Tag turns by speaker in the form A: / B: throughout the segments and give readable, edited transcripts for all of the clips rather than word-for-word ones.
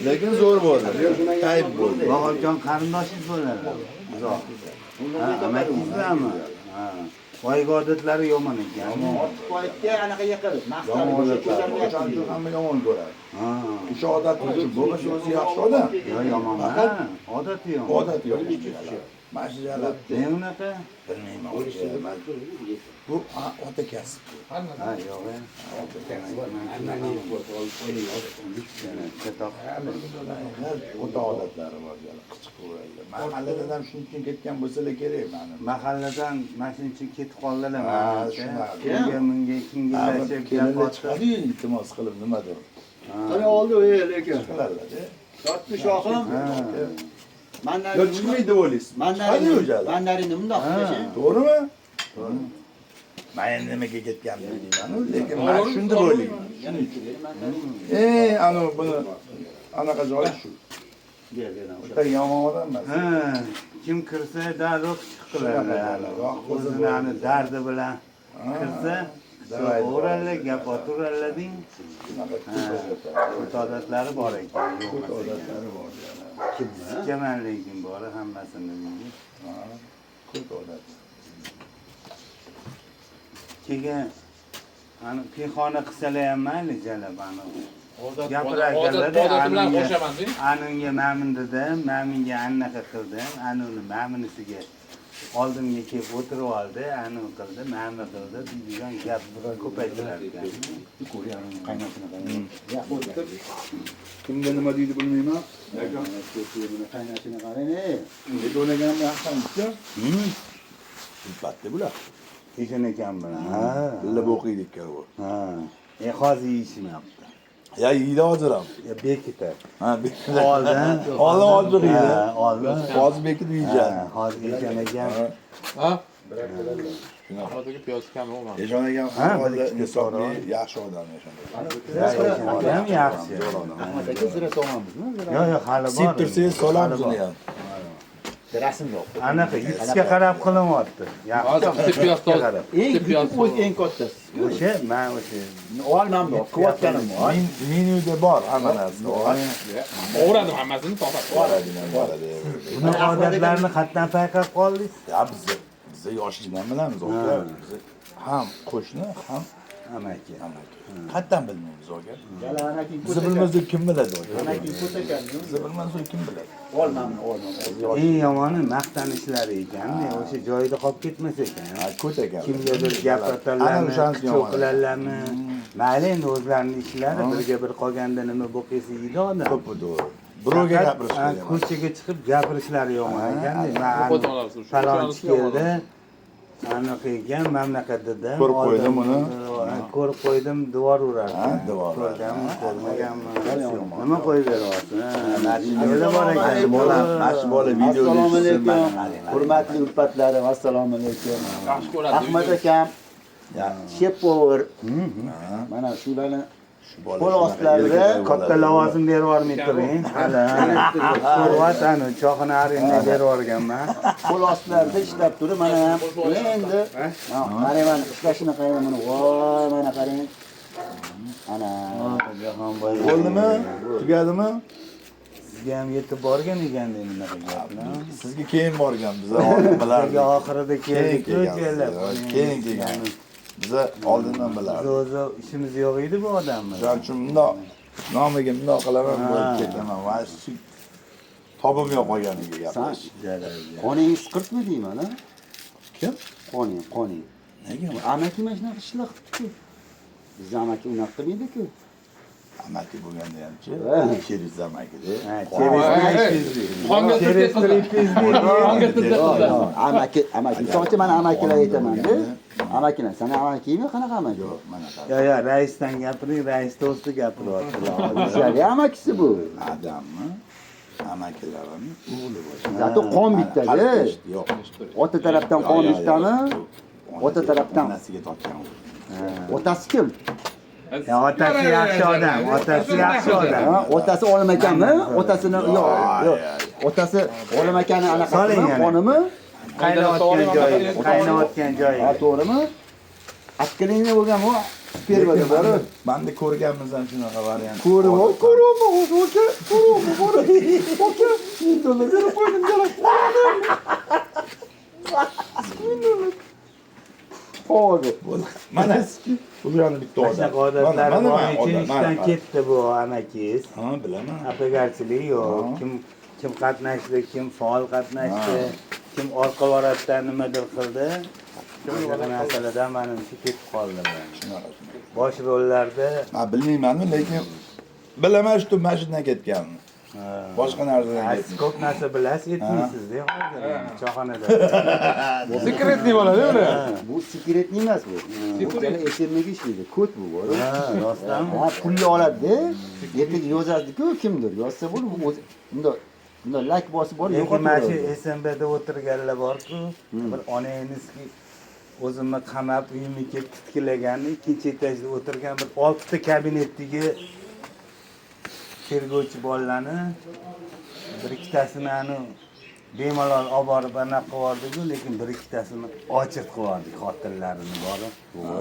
A: Lekin zo'r bo'ldi. Kayf bo'ldi.
B: Boqoljon qarindoshingiz bo'ladi. Uzoq. Ha, amakingizlarmi? Ha. Boyagi odatlari yomon ekan.
C: Ortiqboyevga anaqa yiqilib,
A: Yomon odatlar. O'shaning uchun hamma yomon ko'radi.
B: Ha.
A: O'sha odat uchun bo'lmasa o'zi yaxshi odam.
B: Yo yomon
A: Faqat
B: emas. Odati yomon.
A: odati yo'q. Mana shu jalab.
B: Ne unaqa?
A: Bilmayman. Bu ota kasb.
B: Ha, yo'q.
A: Ota kasb.
B: Chatoq.
A: Ota odatlari bor jalab. Qichiq bo'ladi. Mahalladan ham shuning uchun ketgan bo'lsalar kerak mani.
B: Mahalladan mana shuning uchun ketib qoldilar.
A: Ha,
B: Manimcha.
A: shunaqa.
B: Kimga bunga kingillashib gap
A: Kelinlar
B: otib.
A: chiqadi iltimos qilib nimadir.
C: Qani oldi ey lekin.
A: Chiqarlar-da.
C: Yotdi shoxim.
B: Ha.
C: Mandarin.
A: Yo chiqmaydi deb o'ylaysiz. Chiqadi
C: Mandarin.
A: jalab.
C: Mandarinni bundoq
B: Ha.
C: qilishing.
A: To'g'rimi? To'g'ri. Men endi nimaga ketganimni bilmayman, lekin men shuni deb o'ylayman. Shuning uchun. Ey, ana buni anaqa joyi shu. O'ta yomon odam emas.
B: Ha, kim kirsa darrov chiq qiladi.
A: Shunaqa.
B: O'zini ani dardi bilan kirsa,
A: Davay.
B: o'ralla gap otaveradi.
A: Shunaqa
B: Ko'p odatlari bor ekan, yo'q
A: ko'p
B: emas ekan.
A: odatlari bor.
B: Sikkaman lekin bori hammasini deydi.
A: Ha, ko'p odat.
B: Keyin ani pixona qilsalar ham mayli jalab ani.
D: Odat
B: Gapirar
D: odat
B: ekanlar-da,
D: odati bilan
B: anunga-
D: qo'shaman deng.
B: Anunga mamin dedim, maminga anaqa qildim, anuni maminisiga oldimga kelib o'tirib oldi, anu qildi, mami qildi degan gap ko'paytirar ekan.
A: Kimga nima deydi bilmayman. Lekin
C: Qaynashini qarang ey.
A: lekin o'ylaganimda yaxshimizku. Ulfatda bular.
B: Peshan ekan bilan. Ha.
A: Billa o'qiydi ikkovi.
B: Ha. E hozir yeyishmayapti.
A: Ya yeydi hozir ham.
B: Ya bekitadi.
A: Ha, bekitadi.
B: Oldin.
A: Oldin ochiq yeydi.
B: Ha, oldin.
A: Hozir bekitib yeyishadi.
B: Ha, hozir yeyishgan ekan.
D: Ha?
A: Shunaqa.
D: Hozirgi piyoz kam bo'lmadi.
A: Eshon akam
B: Ha,
A: har
B: bir
A: holda
B: ikkita
A: insofli,
B: so'roq.
A: yaxshi odam Eshon akam.
B: Eshon akam yaxshi.
A: Zo'r odam.
C: Ahmad aka zira solmamizmi? Zira.
B: Yo'q, yo'q, hali bor.
A: Sip tursangiz solamiz
B: Hali bor.
A: uni ham.
C: Rasm yo'q.
B: Anaqa yutishga qarab qilinyapti. Yaxshi.
D: Hozir bitta piyoz
B: Yutishga qarab.
C: Eng
D: Bitta piyoz
C: o'z eng kattasi.
B: O'sha, men o'sha
C: Ol mana bu. Qilayotganim bor.
A: Menyuda bor hamma narsa.
D: O'g'radim hammasini topib.
A: Boradi, boradi.
B: bunaqa odatlarni qatdan payqab qoldingiz?
A: Ya bizni yoshlikdan bilamiz aka. Biz ham qo'shni, ham
B: Amaki.
A: amaki. Qatdan bilmaymiz aka.
C: Jala anaki
A: Bizni bilmasak kim biladi aka?
C: Anaki ko'takan.
A: Bizni bilmasak kim biladi?
C: Ol mana buni, ol mana buni.
B: Eng yomoni maqtanishlari ekan, o'sha joyida qolib ketmas ekan.
A: Ha, ko'ch ekan.
B: Kimgadir gap
A: Ana
B: otarlarmi,
A: o'shanisi
B: qichuv
A: yomon.
B: qilarlarmi? Mayli endi o'zlarining ishlari, birga bir qolganda nima bo'qiysa yeydi odam.
A: Ko'p to'g'ri. Birovga
B: Faqat,
A: gapirish
B: ha,
A: kerak.
B: ko'chaga chiqib gapirishlari yomon ekan. Man
D: Ko'p olasiz, shu
B: falonchi
D: o'shanisi yomon.
B: keldi. Anaqa ekan, mana bunaqa dedi.
A: Ko'rib qo'ydim uni.
B: Ko'rib qo'ydim, devor urar.
A: Ha, devor urar.
B: Ko'rganmi, ko'rmaganmi? Nima qo'yib beryapsiz? Ha, yerda bor
A: Mana
B: ekan.
A: shu bola, mana shu bola video
C: Assalomu
A: tushsin,
C: alaykum. Hurmatli ulfatlarim, assalomu alaykum.
D: Yaxshi ko'radi.
C: Ahmad akam,
A: Ya,
C: shef povar. Mana shularni
A: shu bola
C: Qo'l
A: shunaqa
C: ostlarida
A: erkaklar
B: Katta
A: bo'ladi.
B: lavozim berib yubormay turing. Hali. Ko'ryapsiz, ani choxini arenda berib yuborganman.
C: qo'l ostlarida ishlab turib, mana ham endi mana qarang mana ishlashini qarang mana voy mana qarang. Ana
B: Jahonboy.
A: Bo'ldimi? Tugadimi?
B: Sizga ham yetib borgan ekan deydi bunaqa gaplar.
A: Sizga keyin borgan biz oldin bilardik.
B: Sizga oxirida
A: Keyin
B: keldik-ku,
A: kelgan.
B: jalab.
A: Keyin kelgan. Biza oldindan
B: Biz
A: bilardik.
B: o'zi ishimiz yo'q edi bu odamni.
A: Shuning uchun bundoq nomiga bundoq qilaman, bo'lib ketaman. Va shu tobim yo'q qolganiga gaplash.
C: Qoning isqirtmi deyman a?
A: Kim?
C: Qoning, qoning.
A: Nega?
C: Amaki mana shunaqa ishlar qilibdi-ku. Bizni amaki unaqa qilmaydi-ku.
A: Amaki bo'lganda hamchi,
C: Ha.
A: через amakida.
B: Ha, через
D: Qonga
B: Через
D: turtdi
B: trippizni.
D: Qonga turtdi qildi.
C: Amaki, amaki. Misol uchun mana amakilar aytaman-da. Amakilar, sani amakingmi qanaqa amaki?
A: Yo'q, mana qara.
B: Yo, yo, raisdan gapiring, rais do'sti gapiryaptilar.
C: O'shali amakisi bu.
A: Adamni amakilarini o'g'li bor.
C: Zato qon bittada.
A: Yo'q.
C: Ota tarafdan qon
A: Yo'q, yo'q,
C: bittami?
A: yo'q.
C: Ota tarafdan.
A: Onasiga tortgan o'g'li.
C: Otasi kim?
B: Ya otasi yaxshi odam, otasi yaxshi odam.
C: Ha, otasi olim ekanmi? Otasini yo'q, yo'q. Otasi olim akani
B: Soling
C: anaqasimi,
B: yana.
C: qonimi?
B: Qaynayotgan joyi, qaynayotgan joyi.
C: Ha, to'g'rimi? Akilingni bo'lgan bu Первый da bor.
A: Manda ko'rganmiz ham shunaqa variant.
C: Ko'rib, ko'ryapman o'zi aka, ko'ryapman, bor. Aka, $1000 berib qo'ydim, jalab. $1000. Hozir.
A: Mana ularni bitta
B: Mana
A: odam.
B: shunaqa odatlar
A: Mana,
B: bor
A: mana
B: uchun
A: odam,
B: ishdan
A: mana.
B: ketdi bu amakingiz.
A: Ha, bilaman.
B: Xafagarchilik yo'q. Kim kim qatnashdi, kim faol qatnashdi, kim orqa boratdan nimadir qildi. Shunaqa narsalardan manimcha ketib qoldi.
A: Shunaqa, shunaqa.
B: Bosh rollarda
A: Ha, bilmayman, lekin bilaman shu mana shundan ketganini. Boshqa narsadan
B: siz
A: ketmagan.
B: ko'p narsa bilasiz, aytmaysizda hozir choyxonada.
D: Секретный bo'ladi ular.
C: Bu секретный emas bu. Bu jala SMG ishlaydi. Kod bu bor.
B: Ha, rostdanmi?
C: Ha, pulni oladi-da. Ertaga yozadi-ku kimdir. Yozsa bo'ldi, bu o'zi bunda bunda lak bosib borib
B: Lekin mana shu
C: yo'qotib
B: SMBda o'tirganlar borku, bir onangizki o'zimni qamab uyimga kelib titkilaganni ikkinchi etajda o'tirgan bir oltita kabinetdagi tergovchi bolalarni bir ikkitasini anu bemalol olib borib anaqa qilib yubordiku, lekin bir ikkitasini ochiq qilib yubordik xotinlarini borib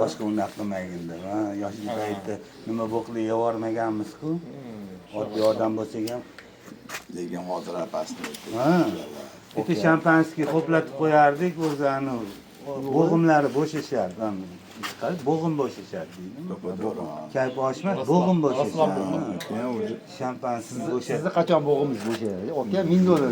B: boshqa unaqa qilmagin deb. Ha, yoshlik paytda nima bo'qli yevormaganmiz-ku, oddiy odam bo'lsak ham.
A: Lekin hozir apasini.
B: Ha. Bitta шампанский ho'platib qo'yardik, o'zi anu bo'g'imlari bo'shashardi. Chiqarib bo'g'im bo'shashardi deydimi?
A: To'g'ri.
B: Kayf oshmas, bo'g'im bo'shashardi.
A: Keyin o'zi
B: Шампанский bo'shashardi.
C: Sizni qachon bo'g'imiz bo'shaydi? Aka, $1000.